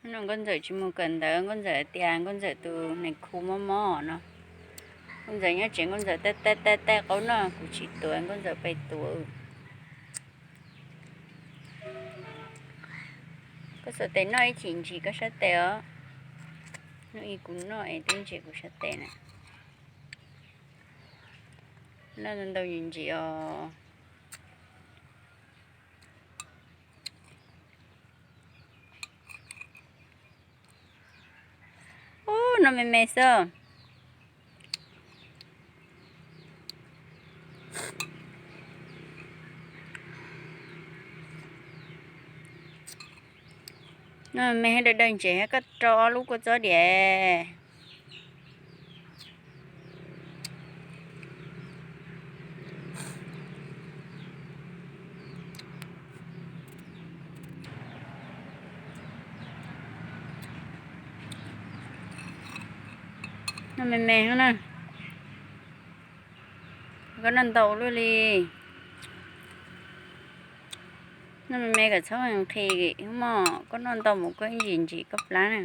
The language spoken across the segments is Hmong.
No Nkauj Ntxawm tsis mus kawm ntawv, Nkauj Ntxawm tias Nkauj Ntxawm tus nees khu mob mob no. Nkauj Ntxawm nyob tsev, Nkauj Ntxawm taij taij taij taij qaub noj, kuv tsis tuav, Nkauj Ntxawm pem tuav. Koj xuas tes noj ib chim ntsis koj sab tes os. Noj ib kuv noj es twb ntses kuv sab tes na. Noj ntau ntau ntsis ntsis os. Ub, noj me me xwb. Noj me me, dawb dawb ntses, koj rau ob lub kua txob diam. Noj me me na. Koj noj ntau luaj li. Noj me me kom txhob nqhis mog, koj noj ntau mus koj ib ntsis ntsis koj plab na.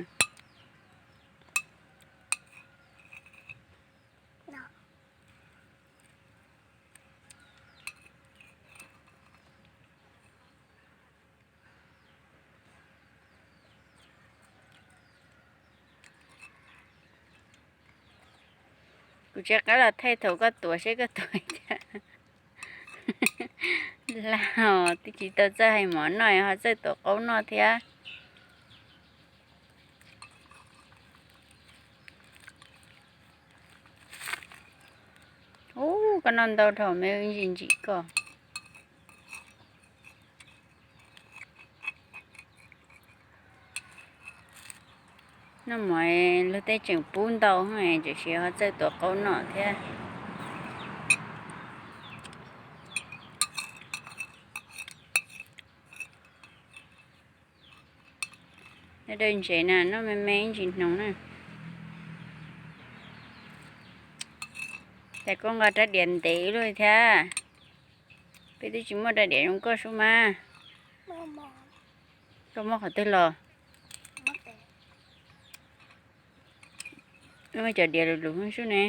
Kuv tsis qab los thaij thaum koj tuav seb koj tuav thiab. Lag os, twb tsis tau txawj hais mov noj ho txawj tuav qaub noj thiab. Ub, koj noj ntau dhau me, ntsim ntsim koj. Noj mov luag tej tseem pub ntau, tiam sis ho txawj tuav qaub noj thiab. Dawb ntses na, noj me me ib ntsis hnoos na. Cas koj nqa rab diav ntev luaj thiab? Peb twb tsis muaj rab diav zoo koj sub mas. Koj muab qhov twg los? Muab cov diav lus lus sub ne.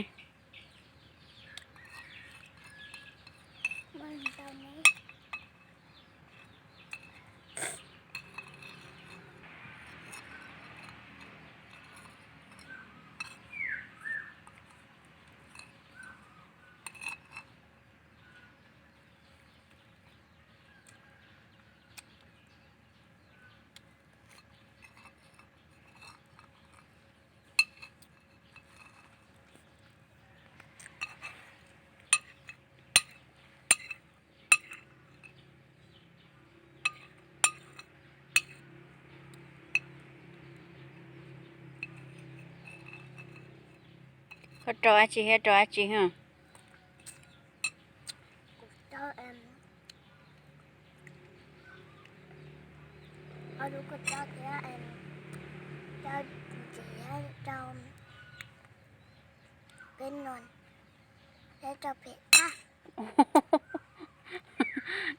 Koj rau dab tsi thiab, rau dab tsi hos?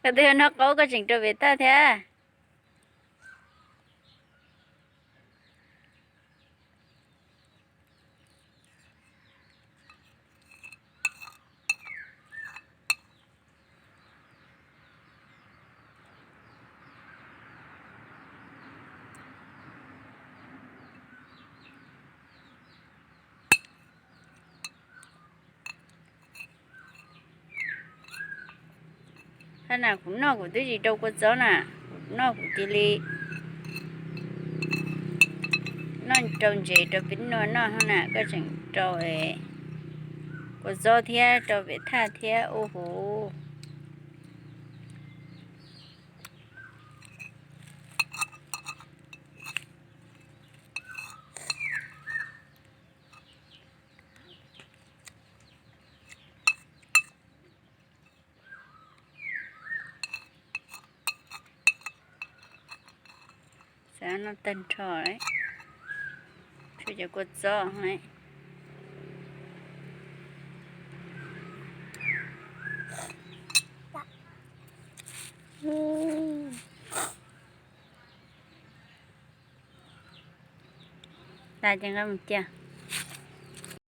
Koj twb yog noj qaub koj tseem rau pem tag thiab. Hab na, kuv noj kuv twb tsis rau kua txob na, kuv noj kuv cia li noj rau ntses rau peb noj noj hab na, koj tseem rau kua txob thiab rau pem thaj thiab ua huv. Xav noj tag nrho, tshuav cov kua txob. tas ces nqa mus cia.